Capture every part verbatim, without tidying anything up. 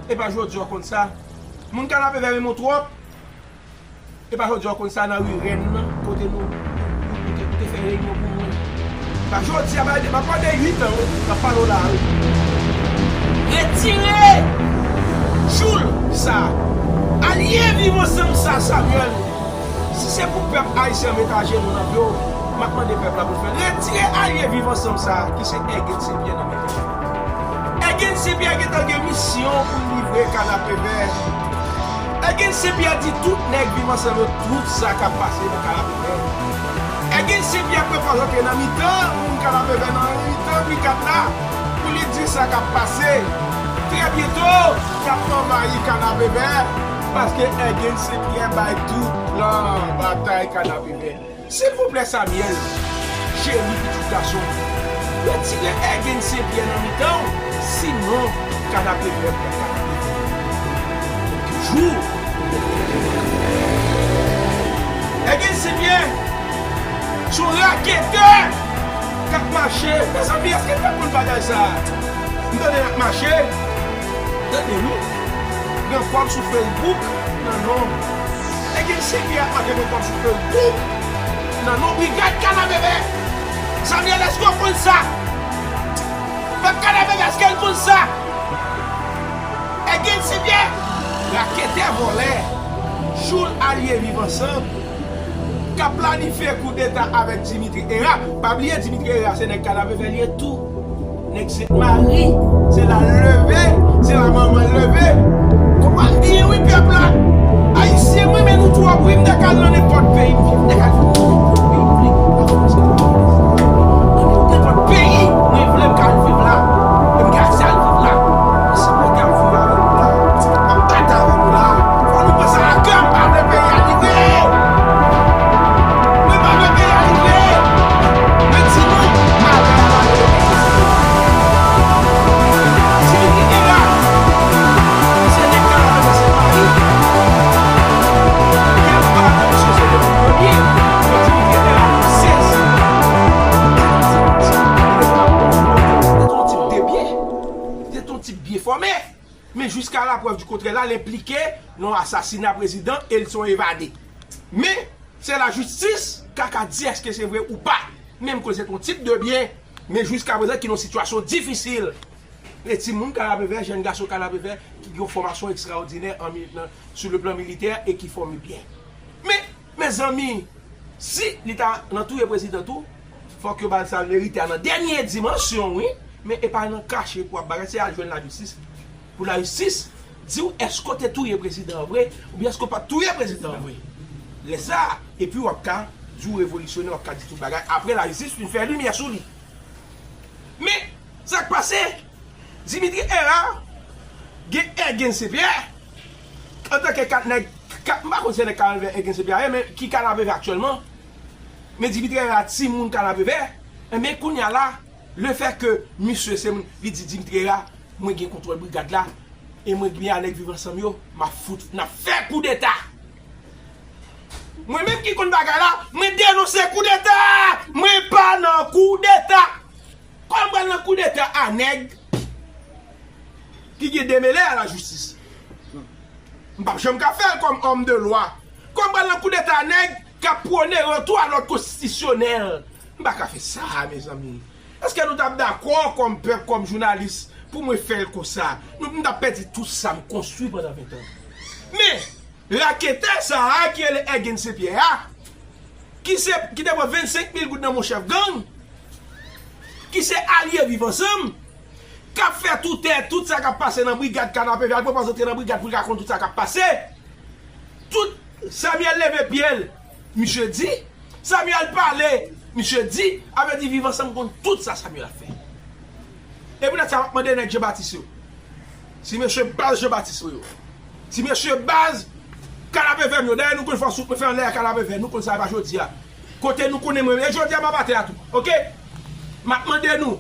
E pa jodi a w konn sa. Moun Kanapevè renmen w twòp. E pa jodi a w konn sa nan ri Rèn nan, kote nou, nou te, nou te fè reyinyon pou mwen. Pa jodi a, m ap mande uit an, wi, m ap pale w la, wi. Retire Joul sa. Alye Viv Ansanm sa, Samuel. Si se pou pèp ayisyen an met ajenou nan pye w, m ap mande pèp la pou l fè l. Retire alye Viv Ansanm sa, ki se Ègin Senpyè nan men w. Ègin Senpyè gentan gen misyon pou l livre Kanapevè. Ègin Senpyè di tout nèg Viv Ansanm yo tout sa k ap pase nan Kanapevè. Ègin Senpyè prepare antre nan mitan moun Kanapevè, nan mitan brigad la, pou li di sa k ap pase. Trè byento, y ap anvayi Kanapevè, paske Ègin Senpyè bay tout plan batay Kanapevè. Silvouplè, Samuel, cheri pitit gason, retire Ègin Senpyè nan mitan w, sinon Kanapevè p ap Kanapevè. Toujou. Ègin Senpyè, se yon raketè k ap mache. Mezanmi, èske n pa konn bagay sa a? M tande l ap mache. Tande wi. Gen kòb sou Facebook nan non. Ègin Senpyè ap gen kòb sou Facebook nan non Brigad Kanapevè. Samuel, èske w konn sa? Pèp Kanapevè, èske n konn sa? Ègin Senpyè, raketè vòlè, Joul alye Viv Ansanm, k ap planifye koudeta avèk Dimitri Hérard. Pa bliye Dimitri Hérard se nèg Kanapevè li ye tou. Nèg Sent Mari, se la l leve, se la manman l leve. Konprann byen wi pèp la. Ayisyen, mwen renmen nou twòp wi, m ta ka al nan nenpòt peyi m vle, m ta ka al viv nenpòt peyi m vle. Nenpòt peyi mwen vle m ka al viv la. E m gen aksè al viv la. Si mwen te ap viv avèk nou la, m ap bat avèk nou la. Fò nou panse a kè m pa vle peyi a livre. Mwen pa vle peyi a livre. Mwen di nou, malè a pa vle peyi a livre. Dimitri Hérard, se nèg Kanapevè Sent Mari. Kè m pa vle misye se le premye. Mwen Dimitri Hérard, sezi. Se te yon tip de byen. Se te yon tip byen fòme. Men jiska laprèv di kontrè la, l enplike nan asasina prezidan e l se yon evade. Men, se lajistis k a ka di èske se vre ou pa. Men m konnen se t on tip de byen, men jiska prezan ki nan yon sitiyasyon difisil. E timoun Kanapevè, jèn gason Kanapevè, ki gen yon fòmasyon ekstraòdinè an mi-, nan, sou le plan militè e ki fòme byen. Men, mezanmi, si li ta nan touye prezidan tou, fòk yo ba l sa l merite a nan dènye dimansyon, wi. Men e pa nan kache pou ap bagay, se al jwenn lajistis. Pou lajistis di w èske w te touye prezidan an vre, oubyen èske w pa t touye prezidan an vre. Lè sa a, epi w ap ka di w revolisyonè, w ap ka di tout bagay. Apre lajistis fin fè limyè sou li. Men, sa k pase? Dimitri Hérard gen Ègin Senpyè antanke kat nèg, kat, m pa konn si se nèg Kanapevè Ègin Senpyè a ye, men ki Kanapevè aktyèlman. Men Dimitri Hérard timoun Kanapevè. Enben, kounye a la, lefètke misye se moun, li di Dimitri Hérard, mwen gen kontwòl brigad la, e mwen gen a nèg Viv Ansanm yo, m ap fout, n ap fè koudeta. Mwen menm ki konn bagay la, mwen denonse koudeta! Mwen pa nan koudeta! Kòman m pral nan koudeta a nèg ki gen demele a lajistis? M p ap janm ka fè l kòm òm de lwa. Kòman m pral nan koudeta a nèg k ap pwone retou a lòd konstitisyonèl? M pa ka fè sa, mezanmi. Èske nou t ap dakò kòm pèp, kòm jounalis, pou mwen fè l konsa? Nou, m t ap pèdi tout sa m konstwi pandan ven tan. Men, raketè sa a ki rele Ègin Senpyè a, ki se, ki te pran vennsenk mil goud nan men chèf gang, ki se alye Viv Ansanm, k ap fè toutè tout sa k ap pase nan brigad Kanapevè, al pran pòz antre nan brigad pou l ka konn tout sa k ap pase. Tout Samuel leve pye l, misye di, Samuel pale, misye di, a vle di Viv Ansanm konn tout sa Samuel ap fè. E poutèt sa, m ap mande nèg Jean Baptiste yo. Ti mesye baz Jean Baptiste yo. Ti mesye baz Kanapevè m yo. Dayè nou konn fòs wout mwen fè anlè a Kanapevè. Nou konn sa e pa jodi a. Kote nou konnen mwen, e jodi a m ap atè a tou. Oke? M ap mande nou.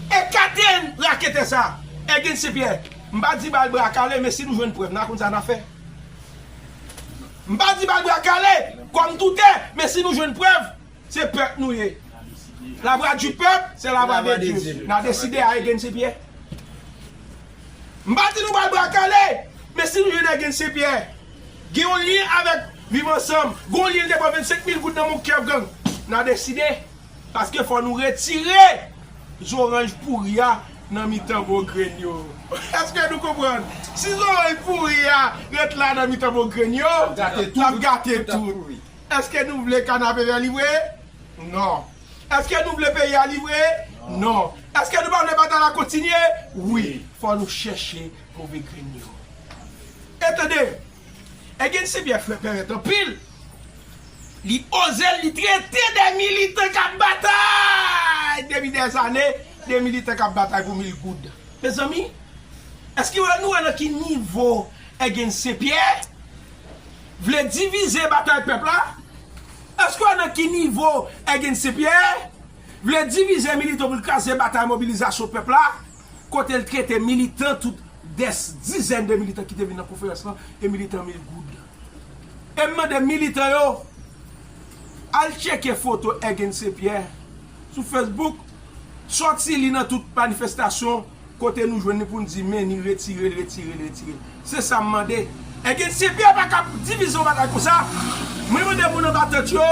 Ekate raketè sa. Ègin Senpyè. M pa di ba l bra kale, men si nou jwenn prèv, n a konn sa n a fè. M pa di ba l bra kale, kòm toutè, men si nou jwenn prèv, se pèp nou ye. La voix du peuple, c'est la voix de Dieu. N a deside a Ègin Senpyè. M pa di nou pral bra kale, men si nou jwenn Ègin Senpyè, gen yon lyen avèk Viv Ansanm, gen yon lyen de pran vennsenk mil goud nan men Kèv Gang, n a deside. Paske fò nou retire zoranj pouri a nan mitan bon grenn yo. Èske nou konprann? Si zoranj pouri a ret la nan mitan bon grenn yo, l ap gate tout. Èske nou vle Kanapevè livre? Non. Èske nou vle peyi a livre? Non. Èske nou pa vle batay la kontinye? Wi. Fò nou chèche move grenn yo. E tande, Ègin Senpyè fè pèmèt anpil. Li oze, li trete de militan k ap batay depi dèzane, de militan k ap batay pou mil goud. Mezanmi, èske nou wè nan ki nivo Ègin Senpyè vle divize batay pèp la? Èske w wè nan ki nivo Ègin Senpyè vle divize militan pou l kraze batay mobilizasyon pèp la? Kote l trete militan, tout dè dizèn de militan ki te vin nan konferans lan, e militan mil goud. E m mande militan yo, al tcheke foto Ègin Senpyè sou Facebook, sòti li nan tout manifestasyon kote nou jwenn li pou n di men ni retire l, retire l, retire l. Se sa m mande. Ègin Senpyè pa ka divize yon bagay konsa. Mwen mande moun anba tant yo,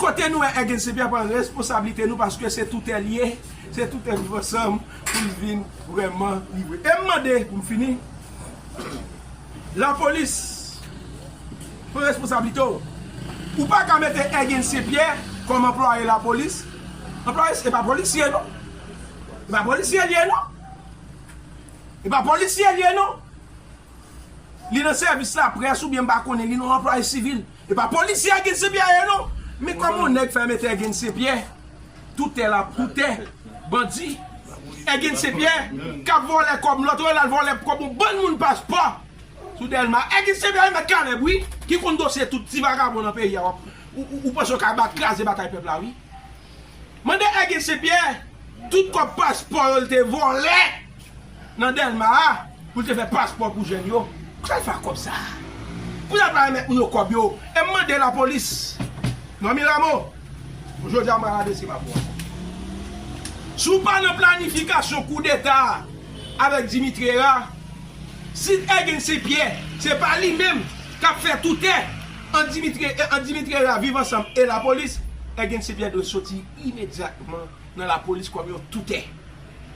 kote nou wè Ègin Senpyè pran responsablite nou, paske se toutè l ye, se toutè Viv Ansanm pou l vin vrèman livre. E m mande pou m fini, lapolis pran responsablite w. Ou pa ka mete Ègin Senpyè kòm anplwaye lapolis. Anplwaye, se pa polisye non. E pa polisye l ye non. E pa polisye l ye non. Li nan sèvis laprès oubyen m pa konnen, li nan anplwaye sivil. E pa polisye Ègin Senpyè ye non. Men kòman yon nèg fè mete Ègin Senpyè toutè la, toutè bandi, Ègin Senpyè k ap vòlè kòb lòt yo, l al vòlè kòb yon bann moun paspò sou Dèlma. Ègin Senpyè e mèt Kalèb wi, ki konn dosye tout ti vagabon nan peyi a. W ap, ou, ou, ou panse w ka bat, kraze batay pèp la wi. Mande Ègin Senpyè tout kòb paspò yo l te vòlè nan Dèlma a pou l te fè paspò pou jèn yo. Kote l fè kòb sa a? Kounye a l pa remèt moun yo kòb yo. E m mande lapolis, Nòmi Ramo, jodi a m pral adrese m a ou. Si w pa nan planifikasyon koudeta avèk Dimitri Hérard, si Ègin Senpyè se pa li menm k ap fè toutè ant Dimitri, ant Dimitri Hérard, Viv Ansanm e lapolis, Ègin Senpyè dwe soti imedyatman nan lapolis kòm yon toutè.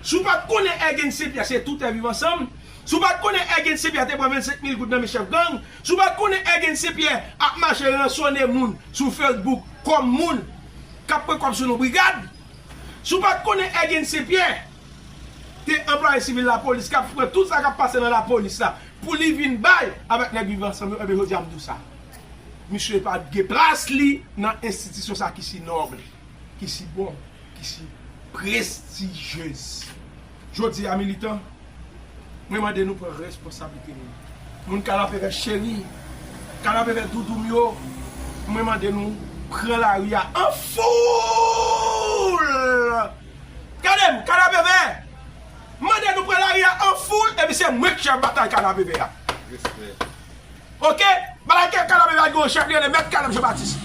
Si w pa t konnen Ègin Senpyè se toutè Viv Ansanm, si w pa t konnen Ègin Senpyè te pran vennsenk mil goud nan men chèf gang, si w pa t konnen Ègin Senpyè ap mache ransonnen moun sou Facebook kòm moun k ap pran kòb sou non brigad, si w pa t konnen Ègin Senpyè te anplwaye sivil lapolis k ap pran tout sa k ap pase nan lapolis la pou li vin bay avèk nèg Viv Ansanm yo, enben jodi a m di w sa. Misye pa t gen plas li nan enstitisyon sa ki si nòb, ki si bon, ki si prestijyez. Jodi a militan, mwen mande nou pran responsablite nou. Moun Kanapevè cheri, Kanapevè doudou m yo, mwen mande nou pran lari a an foul. Gade m, Kanapevè, mande nou pran lari a an foul, epi se mwen k chèf batay Kanapevè a. Respè. Oke? Batay Kanapevè a gen yon chèf li rele Mèt Kalèb Jean Baptiste.